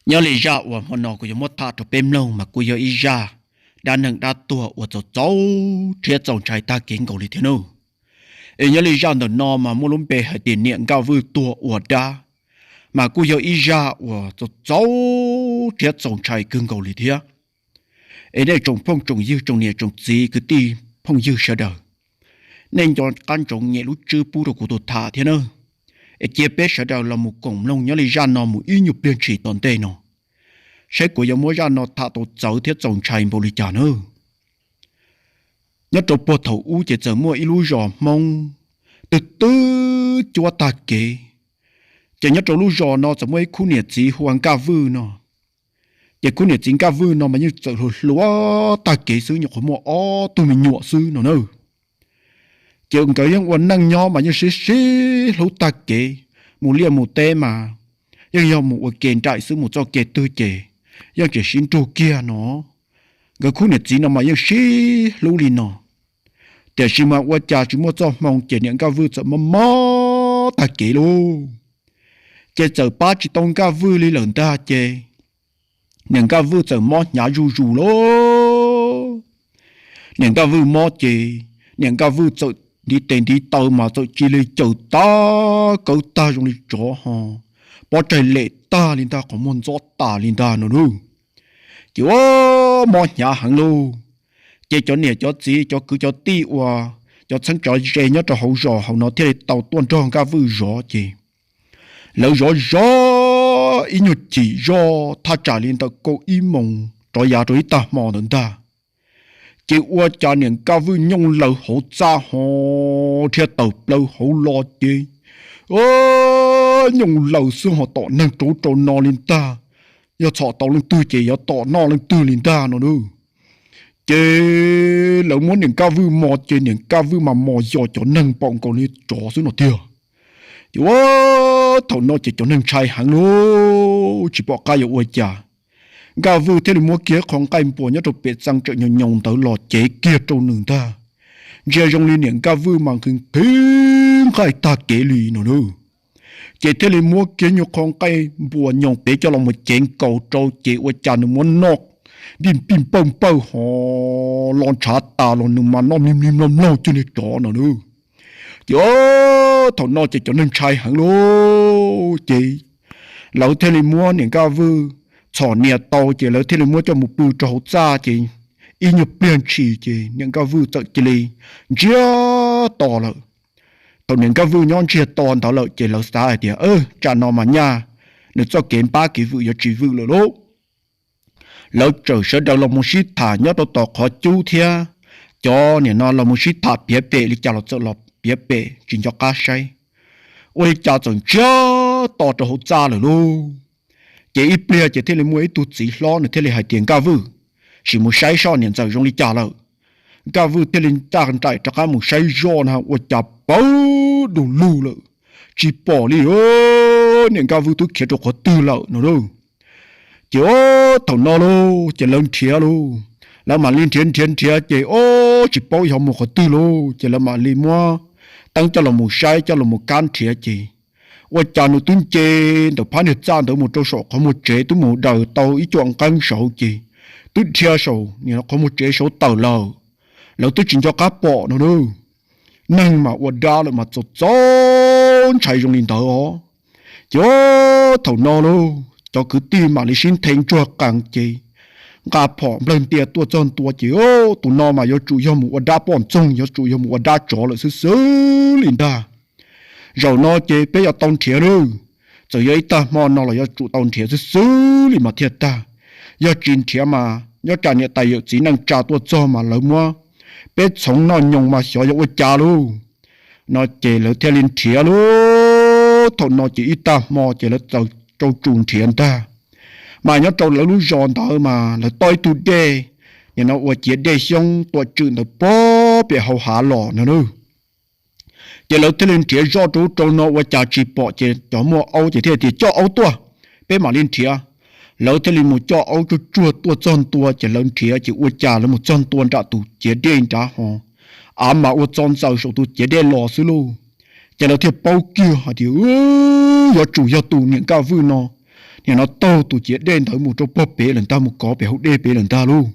Nyob li zaj uas hmo no kuv yuav muab tham rau peb mloog mas kuj yog ib zaj dab neeg dab tuag uas txaus txaus rhiab txaus ntshai tag kev nkaus li thiab nawb. Es nyob li zaj ntawm no mas muaj lub npe hais tias niam Nkaj Vwj tuag ua dab, mas kuj yog ib zaj uas txaus txaus rhiab txaus ntshai kawg nkaus li thiab. Es nej tsoom phooj tsoom ywg tsoom niam tsoom txiv kwv tij phooj ywg sawv daws, nej nco qab ntsoov nyem lub tswb pub rau kuv tus tham thiab nawb. Es cia peb sawv daws los mus koom mloog nyob li zaj no mus ib nyuag pliag ntshis tom ntej no, saib kuv yuav muab zaj no tham tau txawv thiab txaus ntshai npaum li cas nawb. Nyob rau puag thaum ub ces txawm muaj ib lub zos Hmoob twb twb cuab tag kev, ces nyob rau lub zos no txawm muaj ib khub niam txiv hu ua Nkaj Vwj no. Ces khub niam txiv Nkaj Vwj no mas yeej txawm hluas hluas tag kev xwb, nyuam qhuav muaj ob tug me nyuam xwb no na. Ces nkawd yeej ua neej nyob mas yeej sib sib hlub tag kev, mus liaj mus teb mas yeej yog mus ua ke nraim xwb, mus txoj kev twg ces yeej tseem sib nrug kiag no. Nkawd khub niam txiv no mas yeej sib hlub li no. Tiam sis mas ua cas tsis muaj txoj hmoo ces niam Nkaj Vwj txawm mob mob tag kev lauj. Ces txawm pab tsis tau Nkaj Vwj li lawm ntag ces niam Nkaj Vwj txawm mob hnyav zuj zus lauj. Niam Nkaj Vwj mob ces niam Nkaj Vwj txawm ntiv tes ntiv taw mas txawm cia li caws tag kawv tag zoo li tsov ho, pob tsaig lem tag li ntag, qhov muag ntxob tas li ntag no lauj. Ces ua mob hnyav heev lauj. Ces cov niam cov txiv cov kwv cov tij uas cov txheeb cov ze nyob rau hauv zos hauv no thiaj li tau tuaj nrog Nkaj Vwj zov ces lawv zov zov ib nyuag chim zoj thaj tsam li ntawm kaum ib moos rov yav rau ib tag hmo ntawd ntag. Ces ua cas niam Nkaj Vwj nyooj laws hauv txaj ho dhia tawm plaws hauv los ces nyooj laws xwb ho tom neeg rau ub rau no li ntag. Yog txhom tau leej twg ces yuav tom noj leej twg li ntag no lauj. Ces lawv muab niam Nkaj Vwj mos ces niam Nkaj Vwj mas mos yos cov neeg npaum nkaus li tsov xwb no tiag. Ces ua thaum no ces cov neeg ntshai heev lauj, tsis pom qab yuav ua cas. Nkaj Vwj thiaj li muab kiag qho nqaij npua nyob rau pem txee tsawm nyoos nyoos ntawd los cev kiag rau nws ntag. Ntsia zoo li niam Nkaj Vwj mas nqhis nqhis nqaij tag kev li no lauj. Ces thiaj li muab kiag nyuag qho nqaij npua nyoos pem coj los mus cev nkaus rau ces ua cas nws muab noj npij npij npawj npawj ho los ntshav tas los nws mas noj mlig mlig mlog mlog cuag niag tsov no lauj. Ces thaum no ces cov neeg ntshai heev lauj ces lawv thiaj li muab niam Nkaj Vwj txhom nias tau ces lawv thiaj li muab coj mus pw rau hauv txaj ces ib nyuag pliag ntshis ces niam Nkaj Vwj txawm cia li ntsiag to lawm. Thaum niam Nkaj Vwj nyob ntsiag to ntawd lawm ces lawv xav hais tias tsam no mas nyaj nws txoj kev npab kev vwm yuav tsis vwm lawm lauj. Lawv txawm sawv daws los mus sib tham nyob rau tom qhov cub thiab cov niam no los mus sib tham piav pem li cas los txawm los piav pem tsis nco qab saib. Ua li cas txawm ntsiag to rau hauv txaj lawm lauj. Ces ib pliag ces thiaj li muaj ib tug txiv hlob nws thiaj li hais tias Nkaj Vwj, sim mus saib soj niam ntxawm zoo li cas lawm. Nkaj Vwj thiaj li ncaj nraim rov qab mus saib zoj na ua cas pawv du lug lawm, tsis pom li, niam Nkaj Vwj twb khiav rau qhov twg lawm no lauj. Ces thaum no lauj ces lawv nrhiav lauj, lawv mam li nrhiav nrhiav nrhiav ces ob tsis paub yog mus qhov twg lauj ces lawv mam li muab teeb coj los mus saib coj los mus kab nrhiav ces ua cas nws twb nce ntawm phab niag txaj ntawd mus rau saum qhov muag tsev twb mus daws tau ib cuam nqeeb saud ces twb dhia saum niag qhov muag tsev saud tawm lawm. Lawv twb tsis nco qab pom no lauj. Neeg mas ua dab lawm mas txaus txaus ntshai zoo li ntawd os. Ces thaum no lauj cov kwv tij mam li sib nthe ntsuag qees ces nqa phom nplawg ntia tuaj txog ntua ces tus no mas yuav tsum yog mus ua dab poj ntxoog, yuav tsum yog mus ua dab tsov lawm xwb xwb li ntag. Zaum no ces peb yuav tau nrhiav lauj. Txawm yog ib tag hmo no los yuav tsum tau nrhiav xwb xwb li mas thiaj tag. Yog tsis nrhiav mas nyob tsam niam tais yawm txiv neej tsa tuaj txog mas lawv muab peb txhoov noj nyoos mas xyov yog ua cas lauj. No ces lawv thiaj li nrhiav lauj. Thaum no ces ib tag hmo ces lawv txawm rau tsum nrhiav ntag. Mas nyob rau lawv lub zos ntawd mas lawv toj ib tug dej, nim no ua ciav dej xyoob tuam tswm ntawd pog pem hauv hav los no lauj. Ces lawv thiaj li nrhiav zoj rau ub rau no ua cas tsis pom ces cov muaj aub ces thiaj tias coj aub tuaj, peb mam li nrhiav. Lawv thiaj li mus coj aub tsuag tsuag tuaj txog ntua ces lawv nrhiav ces ua cas lawv mus txog ntua nram tus ciav dej nrad ho, av mas ua txo ntxaws saum tus ciav dej los xwb lauj. Ces lawv thiaj paub kiag hais tias yuav tsum yog tus niam Nkaj Vwj no nim no taug tus ciav dej ntawd mus rau puag pem lawm ntag, mus kov pem hauv dej pem lawm ntag lauj.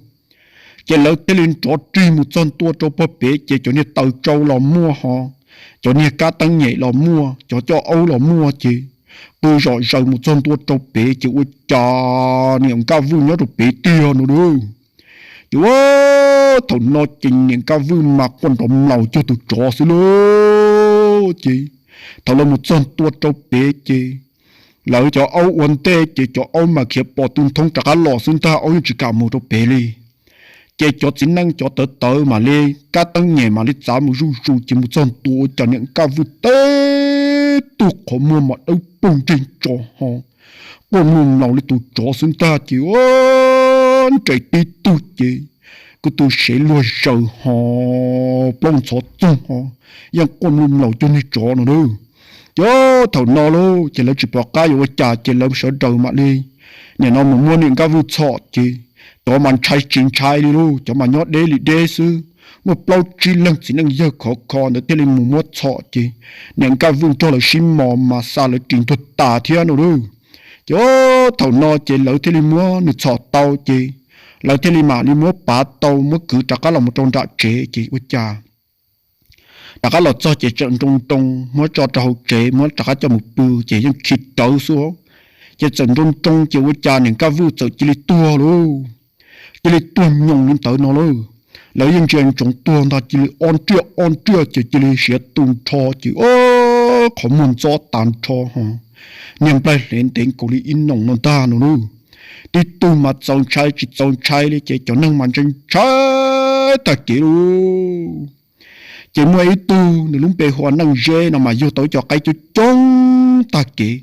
Ces lawv thiaj li nrov rig mus txog ntua rau puag pem ces cov niag taws tsau los muaj ho, cov niag kab teeb nyem los muaj, cov coj aub los muaj ces qw zom zaws mus txog ntua rau pem ces ua cas niam Nkaj Vwj nyob rau pem tiag no lauj. Ces ua thaum no ces niam Nkaj Vwj mas quaj nrov mlaus cuag tus tsov xwb lauj. Ces thaum lawv mus txog ntua rau pem ces lawv cov aub ua ntej ces cov aub mas khiav pom tu nthoob rov qab los xwb ntag, aub yeej tsis kam mus rau pem li. Ces cov txiv neej cov tawv tawv mam li kab teeb nyem mam li txav mus zuj zus ces mus txog ntua ua cas niam Nkaj Vwj tib tug qhov muag mas dawb paug ntseg tso ho, quaj mluj mlaus li tus tsov xwb ntag ces ua nres tib tug ces kuj tu sev luag zaws ho, plaub ntxhov txoog ho, yeej quaj mluj mlaus cuag niag tsov no lauj. Ces thaum no lauj ces lawv tsis pom qab yuav ua cas ces lawv sawv daws mam li nim no mus muab niam Nkaj Vwj txhom ces cov mas ntshai tsis ntshai li lauj, cov mas nyob deb li deb xwb. Muaj plaub tsib leeg txiv neej yawg khov kho ntawd thiaj li mus muab txhom ces niam Nkaj Vwj nrog lawv sib mos mas xa lawv ris ntuag tas thiab no lauj. Ces thaum no ces lawv thiaj li muab nws txhom tau ces lawv thiaj li mam li muab pav tau muab kwv rov qab los mus rau nram tsev ces ua cas rov qab los txog ces txawm nroo nroo muab tso rau hauv tsev muab rov qab coj mus pw ces yeej khi rawv xwb. Ces txawm nroo nroo ces ua cas niam Nkaj Vwj txawm cia li tuag lauj. Cia li tuag nyoos li ntawd no lauj. Lawv yeej ntsia ntsoov tuag ntag cia li ob nriaj ob nriaj ces cia li siav tu nrho ces qhov muag ntxob tas nrho ho, niag nplaig hle ntev nkaus li ib noos no ntag no lauj. Tib tug mas txaus ntshai tsis txaus ntshai li ces cov neeg mas ntshai ntshai tag kev lauj. Ces muaj ib tug nws lub npe hu ua Neej Zeb no mas yug tau ib co qaib coob coob tag kev.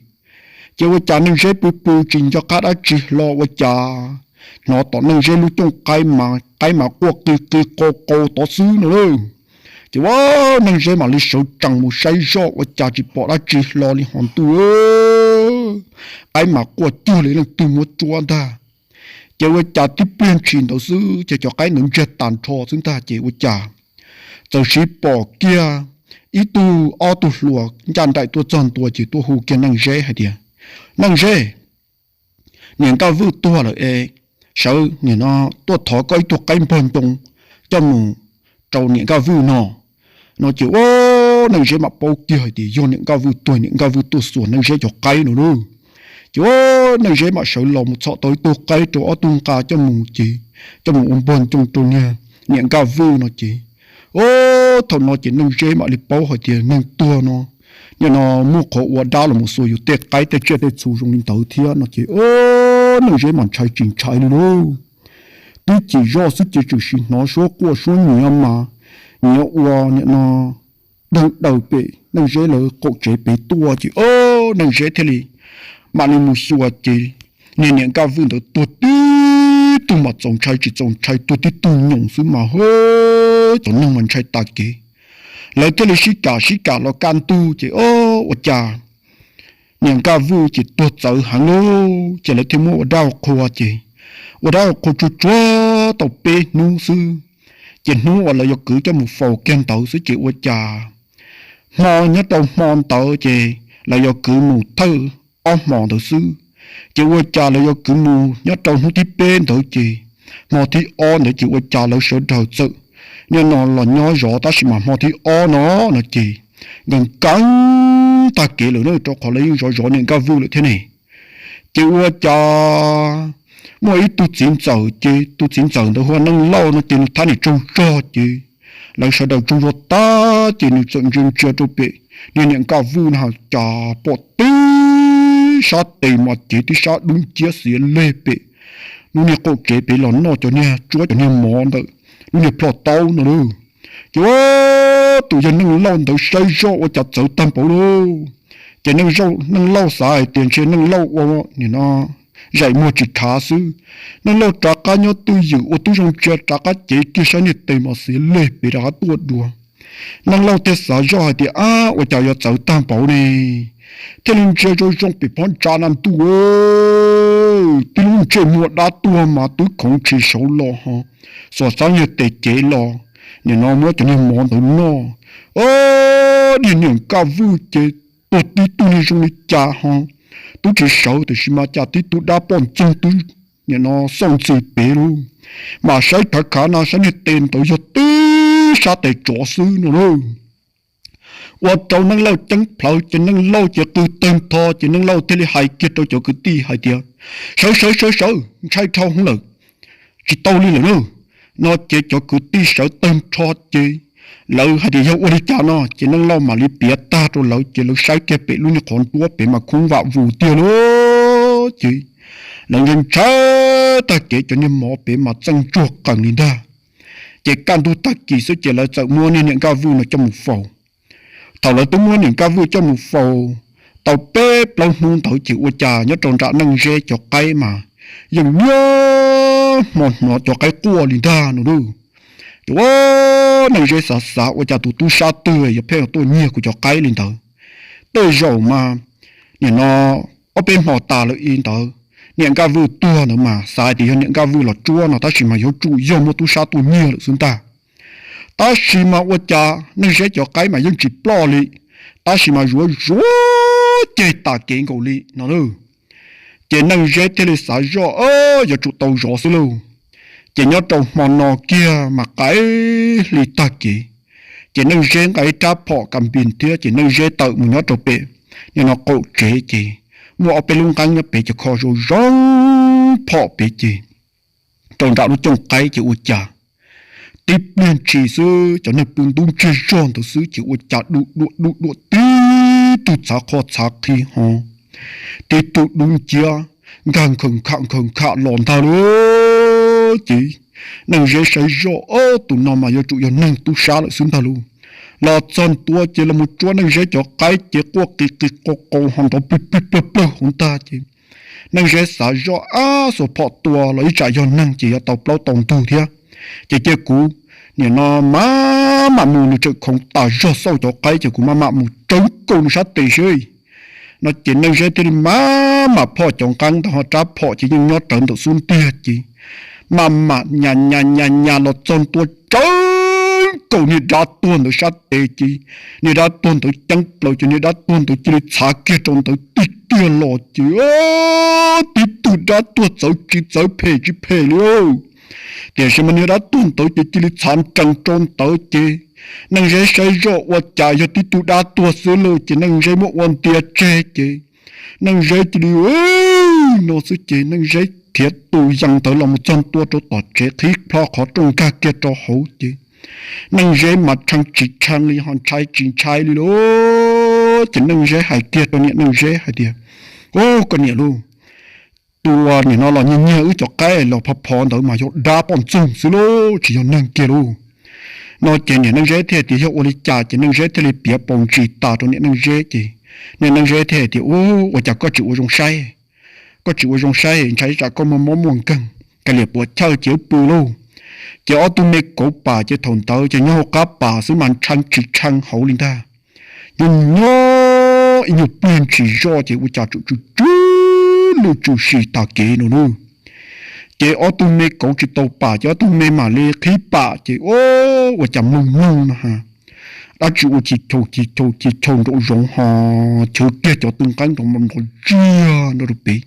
Ces ua cas Neej Zeb pw pw tsis nco qab dab tsi hlo ua cas hnov tom Neej Zeb lub cooj qaib mas qaib mas quaj qw qw qau qau tod xwb no lauj. Ces ua Neej Zeb mam li sawv tsees mus saib zoj ua cas tsis pom dab tsi hlo li ho ntuj, qaib mas quaj cuag li leej twg muab tsuab ntag. Ces ua cas tib pliag ntshis ntawd xwb ces cov qaib ntawd ntsiag tas nrho xwb ntag ces ua cas txawm siv pom kiag ib tug ob tug hluas ncaj nraim tuaj txog ntua ces tuaj hu kiag Neej Zeb hais tias, Neej Zeb, niam Nkaj Vwj tuag lawm es sawv nim no tuaj thov koj ib tug qaib npog ncoo coj mus rau niam Nkaj Vwj no. No ces ua Neej Zeb mam paub kiag hais tias yog niam Nkaj Vwj tuag, niam Nkaj Vwj tuaj xuas Neej Zeb cov qaib no lauj. Ces ua Neej Zeb mam sawv los mus txhom tau ib tug qaib rau ob tug nqa coj mus ces coj mus ua npog ncoo rau niag niam Nkaj Vwj no ces, o, thaum no ces Neej Zeb mam li paub hais tias neeg tuag no nim no muaj qhov ua dab los mus xuas yus tej qaib tej tsiaj tej txhu zoo li ntawd thiab no ces o, Neej Zeb mas ntshai tsis ntshai li lauj. Twb chim zoj xwb ces tseem sim hnov suab quaj suab nyiav mas nyiav ua nim no dawg daws pem Neej Zeb lawv qaum tsev pem tuaj ces o, Neej Zeb thiaj li mam li mus xyuas ces niag niam Nkaj Vwj ntawd tuag tib tug mas txaus ntshai tsis txaus ntshai tuag tib tug nyoos xwb mas hwb, cov neeg mas ntshai tas kev. Lawv thiaj li sib kam sib kam los kaj ntug ces o, ua cas niam Nkaj Vwj ces tuag txawv heev lauj ces lawv thiaj muab ua dab ua qhua ces ua dab ua qhua tsuag tsuag tau peb hnub xwb. Ces hnub uas lawv yuav kwv coj mus faus kiag ntawd xwb ces ua cas hmo nyob rau hmo ntawd ces lawv yuav kwv mus thawj ob hmo ntawd xwb. Ces ua cas lawv yuav kwv mus nyob rau hnub thib peb ntawd ces hmo thib ob ntawd ces ua cas lawv sawv daws txawm nim no los nyob zov tab sis mas hmo thib ob no no ces nkees nkees tag kev lawm na rau qhov lawv yeej zov zov niam Nkaj Vwj lawm thiab ne. Ces ua cas muaj ib tug txiv ntxawm ces tus txiv ntxawm ntawd hu ua Neej Lauj no ces nws thab niam tsaug zog ces lawv sawv daws tsaug zog tag ces nws txawm ntsia ntsia rau pem niag niam Nkaj Vwj no cas pom tib sab tes mas cev tib sab dub nciab xiav leg pem lub niag qaum tsev pem los noj cov niag tsuab cov niag mov ntawm lub niag plho taub no lauj. Ces ua tus yawg Neej Lauj ntawd saib zoj ua cas txawv tag npaum lauj. Ces Neej Lauj xav hais tias ntshe Neej Lauj ua nim no zaim muag tsis khav xwb. Neej Lauj rov qab nyob twj ywm ua tib zoo ntsia rov qab cev kiag sab niag tes mas xiav leg pem rov qab tuaj dua. Neej Lauj thiaj xav zoj hais tias ab ua cas yuav txawv tag npaum ne, thiaj li ntsia zoo zoo pem phab ntsa na ntuj, tib lub ntsej muag dab tuag mas twb khoov tshis saud los ho, xuas xab niag tes cev los nim no muab cov niag mov ntawd noj. Niag niam Nkaj Vwj ces tuag tib tug niag zoo li cas ho, twb tsis sawv tiam sis mas cas tib tug dab poj ntxoog twb nim no xauj ntxhi pem lub, mas saib khav khav no saib niag tes ntawd yog tib sab tes tsov xwb no lauj. Ua rau Neej Lauj ceeb plhawv ces Neej Lauj ces qw tawg nrho ces Neej Lauj thiaj li hais kiag rau cov kwv tij hais tias, Sawv sawv sawv sawv, ntshai dhau hwv lawm, tsis tau li lawm na. No ces cov kwv tij sawv tawg nrho ces lawv hais tias yog ua li cas no ces Neej Lauj mam li piav tag rau lawv ces lawv saib kiag pem lub niag qhov nruab pem mas khoob vam vus tiag lauj. Ces lawv ntshai ntshai tag kev cov niag mov pem mas txeej ntsuag qees li ntag. Ces kaj ntug tag kis xwb ces lawv txawm muab niag niam Nkaj Vwj no coj mus faus. Thaum lawv twb muab niam Nkaj Vwj coj mus faus tau peb plaub hnub ntawd ces ua cas nyob rau nram Neej Zeb cov qaib mas yeej niaj hmo hnov cov qaib quaj li ntag no lauj. Ces ua Neej Zeb xav xav ua cas tus tub sab twg yuav pheej tuaj nyiag kuv cov qaib li ntawd. Tej zaum mas nim no ob peb hmo tas lawm li ntawd, niam Nkaj Vwj tuag ntawd mas xav hais tias yog niam Nkaj Vwj los tsuab no tab sis mas yuav tsum yog muaj tub sab tuaj nyiag lawm xwb ntag. Tab sis mas ua cas Neej Zeb cov qaib mas yeej tsis ploj li, tab sis mas zuav zuav ceg tas kev nkaus li no lauj. Ces Neej Zeb thiaj li xav zoj yuav tsum tau zov xwb lauj. Ces nyob rau hmo no kiag mas qaib hli tag kev, ces Neej Zeb nqa ib rab phom kas npis thiab ces Neej Zeb tawm mus nyob rau pem nim no qaum tsev ces muaj ob peb lub nqeeb nyob pem ces kho zoo zoo phom pem ces rau nram lub cooj qaib ces ua cas tib pliag ntshis xwb cov neeg pw ntub ntsiag zog ntawd xwb ces ua cas du dua du dua tib tug txhav qhov txhav qhi ho tib tug dub nciab nkag nkhaws nkham nkhaws nkham los ntag lauj. Ces Neej Zeb saib zoj, Ob, tus no mas yuav tsum yog neeg tub sab lawm xwb ntag lauj. Los txog ntua ces los mus tsuab Neej Zeb cov qaib ces quaj qis qis qau qau ho nrov plig plig plawg plawg hauv ntag ces Neej Zeb xav zoj, Ab, xuas phom tua los ib tsam yog neeg ces yuav tau plaub tau ntug thiab. Ces cia kuv nim no mam mam mus, nws tseem khoov tas zog xauj cov qaib ces kuv mam mam mus tsawv nkaus nws sab tes seb. No ces Neej Zeb thiaj li mam mam phoj cov nqeeb ntawd ho rab phom ces yeej nyob rawv ntawm xub ntiag ces mam mam nyas nyas nyas nyas los txog ntua tsawv nkaus niag dab tuag ntawd sab tes ces niag dab tuag ntawd ceeb plaws ces niag dab tuag ntawd cia li txhav kiag rau ntawd tig kiag los ces tib tug dab tuag txawv tsis txawv phem tsis phem li. Tiam sis mas niag dab tuag ntawd ces cia li txhav nrees rau ntawd ces Neej Zeb saib zoj ua cas yog tib tug dab tuag xwb lauj ces Neej Zeb muab ua ntias tseg ces Neej Zeb cia li no xwb ces Neej Zeb khiav tus yees ntawd los mus txog ntua rau tom tsev qhib plho qhov rooj nkag kiag rau hauv ces Neej Zeb mas tshee tsis tshee li ho ntshai tsis ntshai li lauj. Ces Neej Zeb hais kiag rau niam Neej Zeb hais tias, Ub, koj niam lauj, tus uas nim no los nyiag nyiag wb cov qaib los phov phov ntawd mas yog dab poj ntxoog xwb lauj, tsis yog neeg kiag lauj. No ces niam Neej Zeb thiaj tias yog ua li cas ces Neej Zeb thiaj li piav paus ntsis tas rau niam Neej Zeb ces niam Neej Zeb thiaj tias, Ub, ua cas koj tsis ua zoo saib, koj tsis ua zoo saib ntshai tsam koj muaj mob muaj nkeeg, kav liam puas chawj ces wb pw lauj. Ces ob tug me kauv pam ces thaum ntawd ces nyob hauv qab pas xwb mas tshee tsis tshee hauv li ntag. Nyob nyob ib nyuag pliag ntshis zoj ces ua cas tsuas tsw tsw lwj tsw si tag kev no lauj. Ces ob tug me kauv tsis tau pam ces ob tug me mam li qhib pam ces ua cas mloog mloog no ha, dab tsi ua chis chaus chis chaus chis chaus nraum zoov ho chwv kiag cov tw nqeeb nrov nrov ziag no rau pem,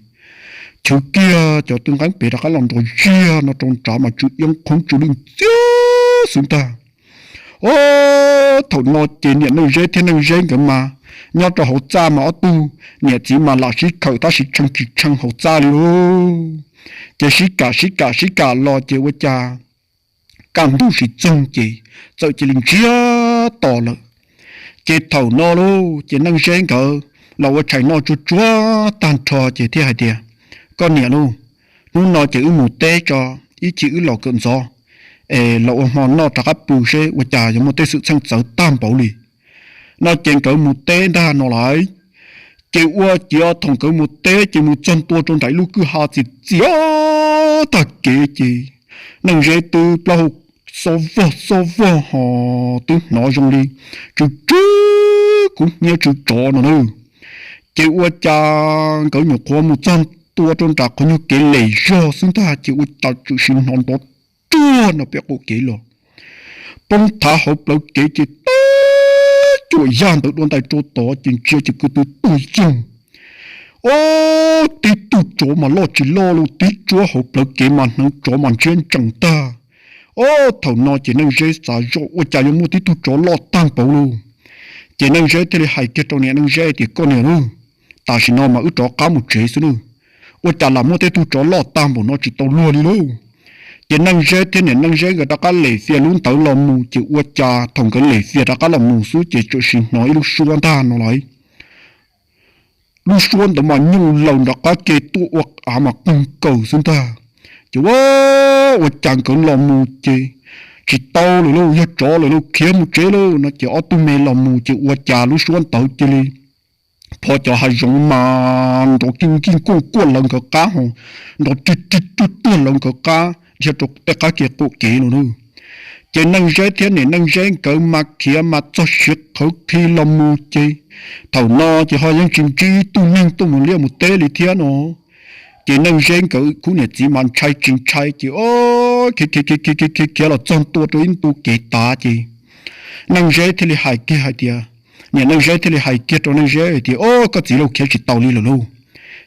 chwv kiag cov tw nqeeb pem rov qab los nrov ziag no rau nrad mas tsw iab qhoob tsw lwj ntxiag xwb ntag. Ob, thaum no ces niam Neej Zeb thiab Neej Zeb nkawd mas nyob rau hauv txaj mas ob tug niam txiv mas lam sib khawm tab sis tshee tsis tshee hauv txaj li lauj. Ces sib kam sib kam sib kam los ces ua cas kaj ntug sib txoog ces txawm cia li ntsiag to lawm. Ces thaum no lauj ces Neej Zeb nkawd los ua tshais noj tsuag tsuag tag nrho ces thiaj hais tias, Koj niam lauj, hnub no ces wb mus teb tso, ib chim wb los kawm ntxov es los ua hmo noj rov qab pw seb ua cas yuav muaj tej xwm txheej txawv tag npaum li. No ces nkawd mus teb ntag no lauj. Ces ua ciav thaum nkawd mus teb ces mus txog ntua rau nram ib lub kwj ha txias txias tag kev ces Neej Zeb twb plaub hau xob vog xob vog ho twb hnov zoo li tsw tsw kub hnyiab tsw tsov no na. Ces ua cas nkawd nyuam qhuav mus txog ntua rau nram qhov nyuag kev lem zog xwb ntag ces ua cas txawm sim hnov nrov ruag no pem qaum kev los, poob thav hauv plawv kev ces teb cuam yaj ntawd dua ntais rau tod ces ntsia ces kwv tw tuag yoog. Ob, tib tug tsov mas loj tsis loj li, tib tsuab hauv plawv kev mas hneev tsov mas ntsiab ntsees tag. Ob, thaum no ces Neej Zeb xav zoj ua cas yuav muaj tib tug tsov loj tag npaum li. Ces Neej Zeb thiaj li hais kiag rau niam Neej Zeb tias, Koj niam lauj, tam sim no mas wb rov qab mus tsev xwb nawb. Ua cas lam muaj tej tug tsov loj tag npaum no tsis tau luag li lauj. Ces Neej Zeb thiab niam Neej Zeb nkawd rov qab lem fias lub ntawd los mus, ces ua cas thaum nkawd lem fias rov qab los mus xwb ces txawm sim hnov ib lub suab ntag no lauj. Lub suab ntawd mas nyooj laws nram qab ke tuaj ua av mas qeeg kaws xwb ntag. Ces ua, ua cas nkawd los mus ces tsis tau lawm lauj, yog tsov lawm lauj, khiav mus tsev lauj no ces ob tug me los mus ces ua cas lub suab ntawd cia li phov cov hav zoov mas nrov kij nkij kuaj kuaj lawv nkawd qab ho, nrov rig rig ruag ruag lawv nkawd qab dhia rau tej qab ke qaum kev no lauj. Ces Neej Zeb thiab niam Neej Zeb nkawd mas khiav mas txog siav qhawv qhi los mus ces thaum no ces ho yeej tsis ntsib ib tug neeg tuaj mus liaj mus teb li thiab no. Ces Neej Zeb nkawd khub niam txiv mas ntshai tsis ntshai ces ob, khiav khiav khiav khiav khiav khiav los txog ntua rau ib ntu kev tav ces Neej Zeb thiaj li hais kiag hais tias, niam Neej Zeb thiaj li hais kiag rau Neej Zeb hais tias, Ob, koj txiv lauj, khiav tsis tau li lawm lauj.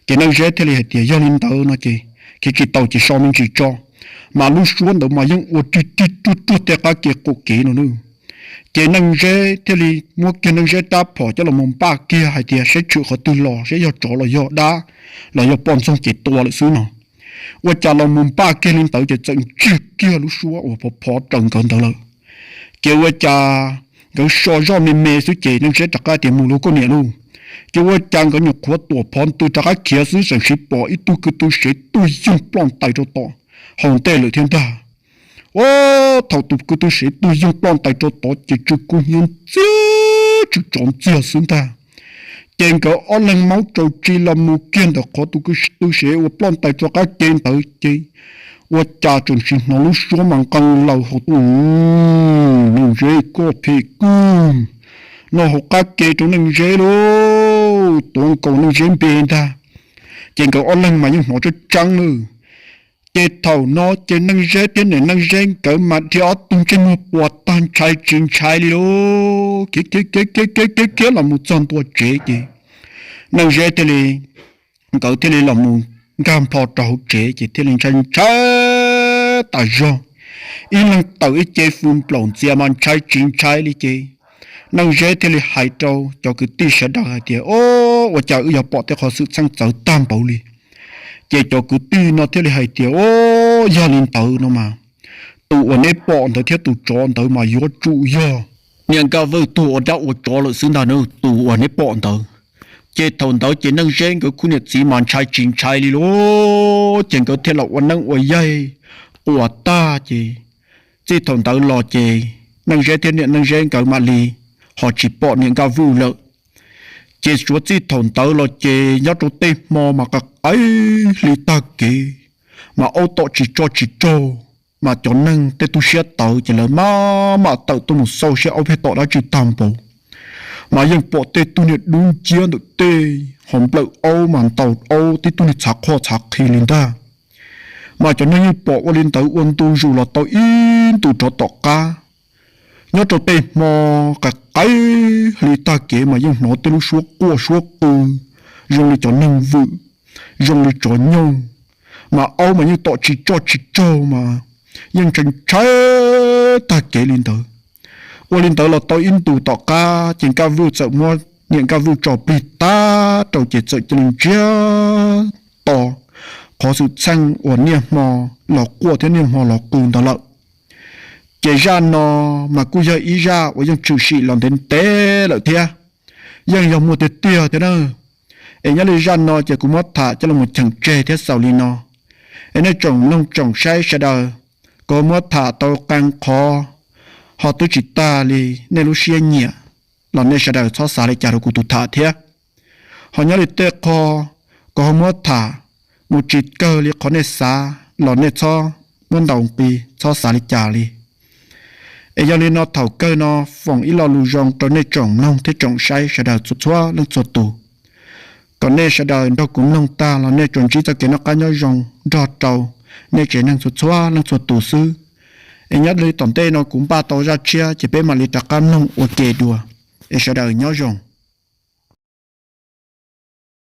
Ces Neej Zeb thiaj li hais tias, Yog li ntawd no ces khiav tsis tau ces so me ntsis tso. Mas lub suab ntawd mas yeej ua rig rig ruag ruag tej qab ke qaum kev no nawb. Ces Neej Zeb thiaj li muab kiag Neej Zeb rab phom coj los mus npaj kiag hais tias, Saib tshwm qhov twg los, saib yog tsov los yog dab los yog poj ntxoog ces tua lawm xwb no. Ua cas los mus npaj kiag li ntawd ces txawm ntsiag kiag lub suab uas phov phov raws nkawd ntawd lawm. Ces ua cas nkawd so zoj me me xwb ces Neej Zeb rov qab tias, Mus lauj koj niam lauj. Ces ua cas nkawd nyuam qhuav tuam phov ntws rov qab khiav xwb tseem sim pom ib tug ko tw sev tuaj yoog ploj ntais rau tom hauv ntej lawm thiab ntag. Ua, thaum tus ko tw sev tuaj yoog ploj ntais rau tod ces tsw kub hnyiab ntxiag, tsw tsov ntxiag xwb ntag. Ces nkawd ob leeg maub tsaus tsi los mus kiag ntawm qhov tus ko tw sev uas ploj ntais rau qab ke ntawd ces ua cas tseem sim hnov lub suab mas nqee laws hauv tuaj, Neej Zeb koj phem kawg, noj hauv qab ke rau Neej Zeb lauj, tuav nkaus Neej Zeb npe ntag. Ces nkawd ob leeg mas yeej hnov tseeb tseeb lawm. Ces thaum no ces Neej Zeb thiab niam Neej Zeb nkawd mas dhia ob tug ntsej muag puas tag ntshai tsis ntshai li lauj, khiav khiav khiav khiav khiav khiav los mus txog ntua tsev ces Neej Zeb thiaj li, nkawd thiaj li los mus nkag nplho rau hauv tsev ces thiaj li ntshai ntshai tas zog, ib leeg tawm ib ce fws nplaum ntxias mas ntshai tsis ntshai li ces Neej Zeb thiaj li hais rau cov kwv tij sawv daws hais tias, Ob, ua cas wb yog pom tej qhov xwm txheej txawv tag npaum li. Ces cov kwv tij no thiaj li hais tias, Ob, yog li ntawd no mas tus uas neb pom ntawd thiab tus tsov ntawd mas yuav tsum yog niam Nkaj Vwj tuag ua dab ua tsov lawm xwb ntag nawb, tus uas neb pom ntawd. Ces thaum ntawd ces Neej Zeb nkawd khub niam txiv mas ntshai tsis ntshai li lauj, ces nkawd thiaj los ua neeb ua yaig quas tag ces txij thaum ntawd los ces Neej Zeb thiab niam Neej Zeb nkawd mam li ho tsis pom niam Nkaj Vwj lawm. Ces suav txij thaum ntawd los ces nyob rau tej hmo mas qaim qaim hli tag kev, mas aub tom tsis tso tsis tsaug, mas cov neeg tej tug siab tawv ces lawv maj mam tawm tuaj mus xauj saib aub pheej tom dab tsi tag npaum. Mas yeej pom tej tug niag dub nciab ntawm tej ho nplawm aub mas ntaus aub tib tug niag txhav qhoj txhav qhi li ntag. Mas cov neeg yeej pom ua li ntawd ua ntu zus los tau ib ntus rov tom qab. Nyob rau tej hmo qaim qaim hli tag kev mas yeej hnov tej lub suab quaj suab qw zoo li cov neeg vwm, zoo li tsov nyooj, mas aub mas yeej tom tsis tso tsis tsaug mas yeej ntshai ntshai tag kev li ntawd. Ua li ntawd los tau ib ntus tom qab ces Nkaj Vwj txawm muab niam Nkaj Vwj tso plig tag rau ces txawm cia li ntsiag to qhov xwm txheej uas niaj hmo los quaj thiab niaj hmo los qw ntawd lawm. Ces zaj no mas kuj yog ib zaj uas yeej tshwm sim los ntev ntev lawm thiab, yeej yog muaj tiag tiag thiab na. Es nyob li zaj no ces kuv muab tham coj los cheem tseg thiab xaus li no. Es nej tsoom mloog tsoom saib sawv daws, kuv muab tham tau qee qhov ho twb tsis tag li nej lub siab nyiam los nej sawv daws txhob xav li cas rau kuv tus tham thiab. Ho nyob li tej qho kuv ho muab tham mus tsis kawg li qhov nej xav los nej txhob muab ntaus nqi txhob xav li cas li. Es yog li no thaum kawg no foom ib lo lus zoo rau nej tsoom mloog thiab tsoom saib sawv daws txhua txhua leej txhua tus, kom nej sawv daws nrog kuv mloog tag los nej tsuas ntsib txoj kev noj qab nyob zoo nrog rau nej tsev neeg txhua txhua leej txhua tus xwb. Es nyob li tom ntej no kuv npaj tau zaj tshiab ces peb mam li rov qab mloog ua ke dua. Es sawv daws nyob zoo.